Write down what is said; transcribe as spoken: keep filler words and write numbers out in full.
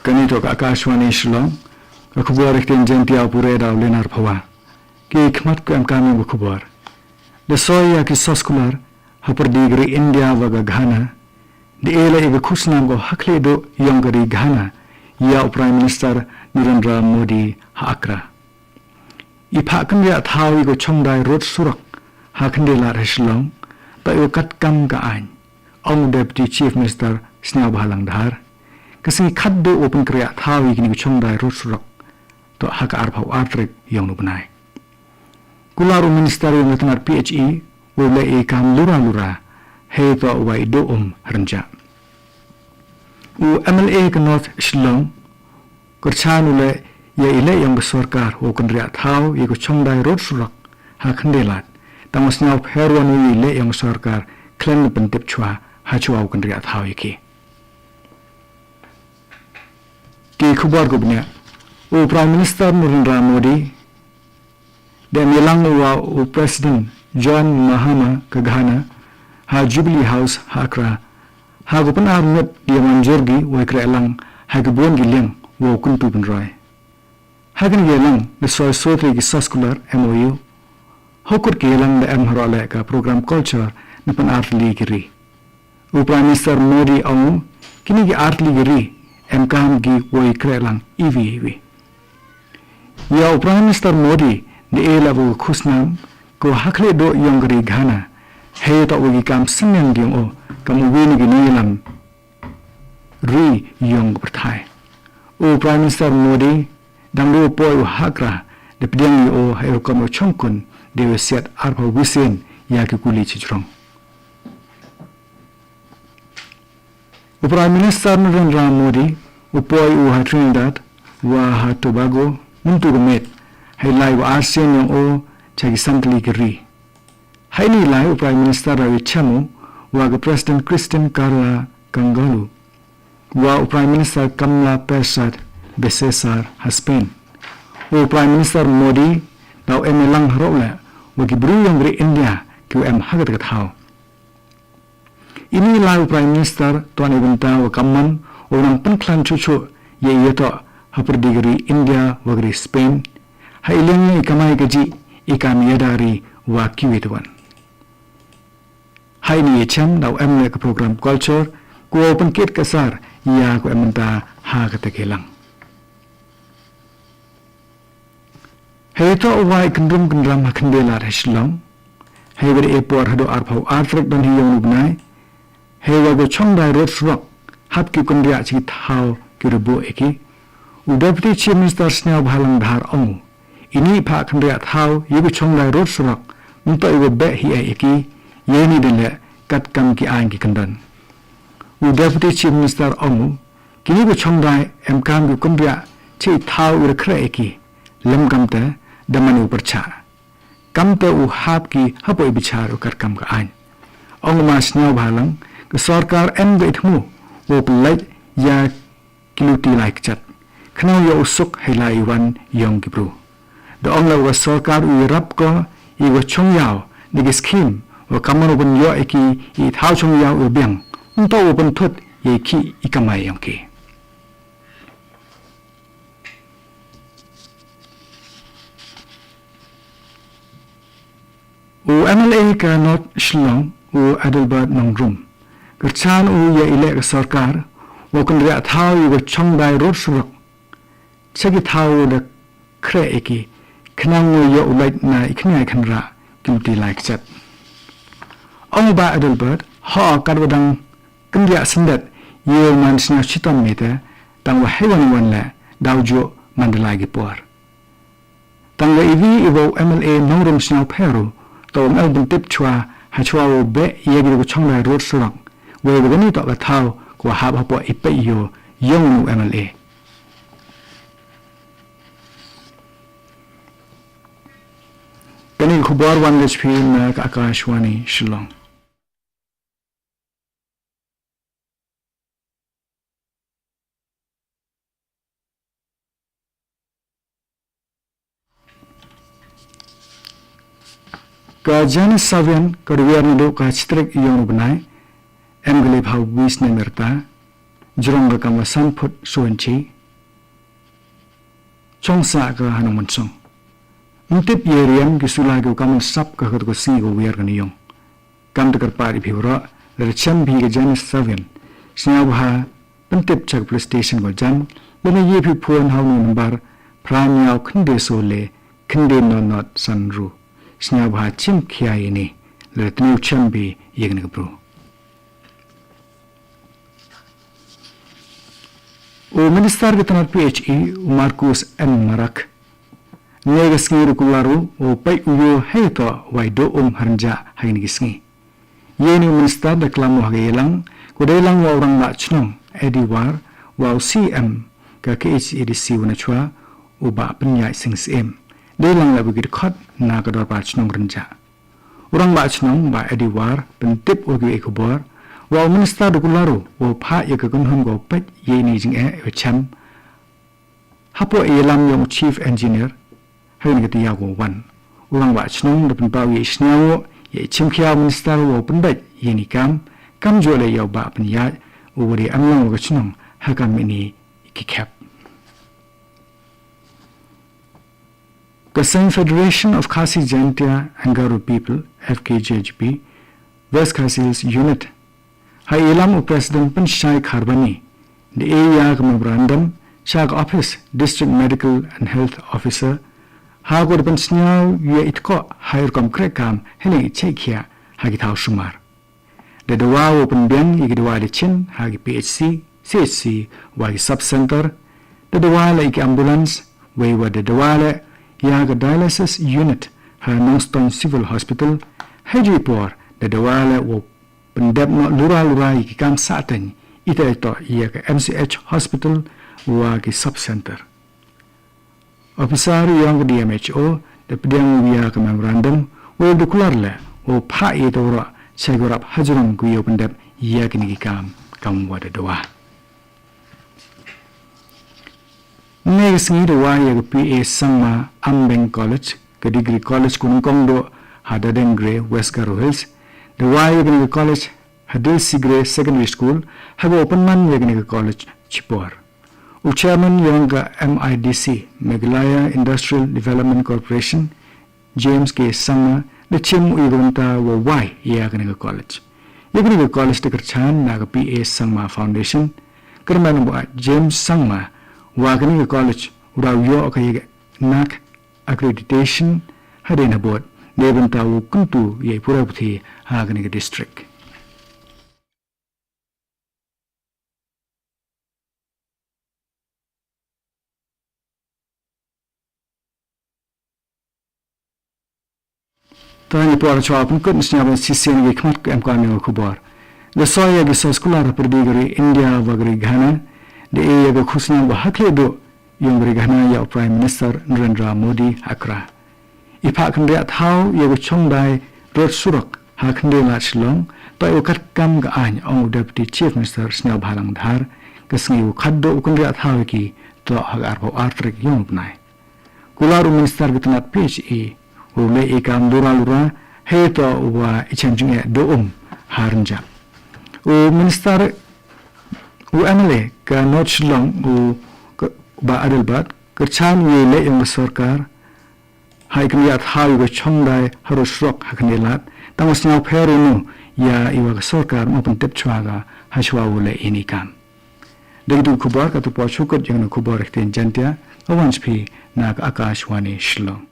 Kani toh ka Akashvani Shillong, ka khubor ha ktien Jaiñtia puræ da u Lenar Phawa. Ki khmat ki emkaam yong ka khubor. Da soi ya ki soskular hapyrdi ka ri India wa ka Ghana. Da e leh ya ka khusnaam ko ha khlieh dooh yong ka ri Ghana ya u Prime Minister Narendra Modi ha Accra. I phah kynriah thaw ya ka chongdai road surok ha Khyndailad ha Shillong toh ya ka katkam ka aiñ, ong u Deputy Chief Minister Sniawbhalang Dhar. Ka sngi khaddooh wow pynkynriah thaw ya kini ka chongdai road surok toh ha ka arphaw ar tarik yong uni u bnai. Kular u Minister yong ka tnat P H E wow leh i kaam lura lura heiyatoh wa i dooh um hynrynjah. U M L A ka North Shillong kyrchaan u leh ya i leh yong ka sorkar wow kynriah thaw ya ka chongdai road surok ha Khyndailad, tangwa sñiawphær u ya i leh yong ka sorkar khlem da pyntip chwa hachwa wow kynriah thaw ya ki. Ki khubor kiwa bniah. U Prime Minister Narendra Modi da em yalang u wa u President John Mahama ka Ghana ha Jubilee House ha Accra ha ka pynarngut yei manjurgi wei krehlang ha ki boon ki liang wow kyntu pynroi. Ha kani ka yalang da soi soo tylli ki soskular, M O U. Hawa kut ki yalang da em haroh leh ka program culture na pynartylli ki ri. U Prime Minister Modi ong u, kini ki artylli ki ri emkaam ki wei krehlang iwi iwi. Ya u Prime Minister Modi da e leh wa ka khusnaam ko ha khlieh dooh yong ka ri Ghana heiyatoh wa ki kaam synniang yong oo kam uwi na ki nongyalam ri yong ka pyrthai. U Prime Minister Modi dang du u poi u ha Accra da pdiang ya oo ha i rukom wa chongkun deiwa siat arphaw wi sien ya ki kuli chajrong. U Prime Minister Narendra Modi u poi u ha Trinidad wa ha Tobago myntu ka miet hei lai wa ar sien yong oo cha ki san tylli ki ri. Heini i lai u Prime Minister da yachem u wa ka President Christine Carla Cangalo wa u Prime Minister Kamla Persad Besessar ha Spain. U Prime Minister Modi da u em yalang haroh leh wa ki bru yong ka ri India kiwa em ha kata ka thaw. Ini i lai u Prime Minister toh neibynta wa kammon wow nang pynkhlan chooh chooh yei yatoh hapyrdi ka ri India wa ka ri Spain ha i liang yong i kamai kajih, i kaam yada ri wa kiwi tawon. Heini i yachem da u em leh ka program culture kawow pynkit ka sar ya kawa em bynta ha kata ka yalang. Heiyatoh wa i kynrum kynram ha Khyndailad ha Shillong heiwa da e por hadooh arphaw ar tarik donhi yong uni u bnai heiwa ka chongdai road surok hap ki kynriah cha ki thaw kiwa da booh ya ki. U Deputy Chief Minister Sniawbhalang Dhar ong u, ini i phah kynriah thaw ya ka chongdai road surok ymtoh iwa beh hi eh ya ki, yeini da leh katkam ki aiñ ki kyndon. U Deputy Chief Minister ong u, kini ki chongdai emkaam ki kynriah cha i thaw iwa da khreh ya ki, lym kamtæ da man iwa pyrchah. Kamtæ u hap ki hapoh i bichaar wa katkam ka aiñ. Ong u ma Sniawbhalang, ka sorkar em ko i thmu wow pynlait ya ki luti lai kjat khnang yow u suk hei lai i wan yong ki bru. Da ong leh wa ka sorkar u yarap ko yei wa chongyaw da ki scheme wa kammon u pynyoh ya ki i thaw chongyaw iwa biang, ymtoh u pynthut yei khih i kamai yong ki. U M L A ka North Shillong u Adelbert Nongrum kyrchaan u ya i leh ka sorkar wow kynriah thaw ya ka chongdai road surok cha ki thaw wa da khreh ya ki khnang wow yoh u lait na i khñiang i khynrah ki luti lai kjat. Ong u Bah Adelbert, ho katwa dang kynriah syndet yow man sñiaw chitom itæ, tangwa heiwon won leh daw jooh man da lai ki por. Tangwa iwi iwa u M L A Nongrum sñiawphær u toh wa ym em u pyntip chwa hachwa wow beh ya ki ka chongdai road surok weiwa kani toh ka thaw kawa hap hapoh i peit yoo yong u M L A. Kani ka khubor wan ka cha phi na ka Akashvani Shillong. Ka Janus Savian ka da wiar nadooh ka chi tarik yong u bnai, em ka laiphaw wi snem i rta, jrong ka kamwa san phut soo inchi. chong sah ka ha nongmynsong. Ym tip ya riam ki sula ki wa kam mynsap ka ha katu ka sngi ka wiar ka ni yong. Kam da kyrpad i phi waroh, lada chem phi ka Janice Savien, sngewbha pyntip cha ka police station ko jan, lada ye phi phone ha u number phra ynñiaw khynde soo le khynde nod nod san ru. Sngewbha chim khia ya ini, lada tniw chem phi ya kani ka bru. U Minister ka tnat P H E, u Marcuise N Marak, ynne ka sngi da kular u wow peit u yoh heiyatoh wa i dooh um ha rynjah ha kini ki sngi. Yeini u Minister da klam u ha ka yalang, ko dei lang wa u Rangbah Chnong Eddie War, wa u C E M ka K H A D C wa nachwa, u Bah Pynïaid Sing Syiem. Dei lang leh wa ki dkhot na ka dorbar chnong rynjah. U Rangbah Chnong, Bah Eddie War, pyntip u ki e khubor, wa u Minister da kular u wow phah ya ka kynhun ko peit yeini jingeh wa chem hapoh yalam yong u Chief Engineer ha kani ka taïew ko wan. U Rangbah Chnong da pynpaw ya i sngewbha ya i chim khia u Minister wow pynbeit yeini kam, kamjooh leh ya u Bah Pynïaid, u wa dei emlang wa ka chnong ha ka mini ki khep. Ka seng Federation of Khasi Jaintia and Garo People, F K J G P, West Khasi Hills Unit, ha i yalam u President Pynshai Kharbani, da e ya ka memorandum cha ka office District Medical and Health Officer, ha ko da pynsngew ya i tkoh ha i rukom kreh kam hynne i chait khiah ha ki thaw sumar. Da dawa wow pynbiang ya ki dawa da chin ha ki P H C, C H C, wa ki sub center. Da dawa leh ya ki ambulance, wei wa da dawa leh ya ka dialysis unit ha Nongstoiñ Civil Hospital. Heijooh i por da dawa leh wow pyndep noh lura lura ya ki kam sahteiñ, ita ita ya ka M C H hospital wa ki sub center. Officer yong ka D M H O da pdiang u ya ka memorandum, wei da kular leh wow phah ya i tawrah cha ki warap hajrong ki yow pyndep ya kini ki kam, kam wa da dawa. Ynne ka sngi da wai ya ka P A Sangma Ambeng College, ka degree college ku nyngkong dooh ha Dadeng Gre, West Garo Hills. Da wai ya kani ka college ha Dilsi Gre Secondary School, ha ka wow pynman ya kani ka college chipor. U Chairman yong ka M I D C, Meghalaya Industrial Development Corporation, James K Sangma, da chim u ya ka bynta wow wai ya kani ka college. Ya kani ka college da kyrchaan na ka P A Sangma Foundation, kyrmen u Bah James Sangma, wa kani ka college u daw yoh ka ya ka NAAC accreditation hadien habood, neibynta wow kyntu ya i puræ puthi ha kani ka district. Tang i por chwa pynkut, sñiaw ban shisien ki khmat ka em ka ni ka khubor. Da soi ya ki soi skular pyrdi ka ri India wa ka ri Ghana, da e ya ka khusñiaw wa ha khlieh duh yong ka ri Ghana ya u Prime Minister Narendra Modi ha Accra. I phah kynriah thaw ya ka chongdai rud surok ha Khyndailad Shillong, toh i wa katkam ka aiñ, ong u Deputy Chief Minister Sniawbhalang Dhar, ka sngi wa khatduh u kynriah thaw ya ki toh ha ka arphaw ar tarik yong u bnai. Kular u Minister ka tnat P H E, wow leh i kam lura lura, heiyatoh wa i chem jingeh dooh um ha rynjah. U Minister, u M L A ka North Shillong, u ka, Bah Adelbert, kyrchaan u ya i leh yong ka sorkar ha i kynriah thaw ya ka chongdai ha rud surok ha Khyndailad, tang wa sñiaw phær u nu ya i wa ka sorkar mo pyntip chwa ka hachwa wow leh ini i kam. Da ki tu khubor, ka tu por chukut yong na khubor ha ktien Jaiñtia, ka wan cha phi na ka Akashvani Shillong.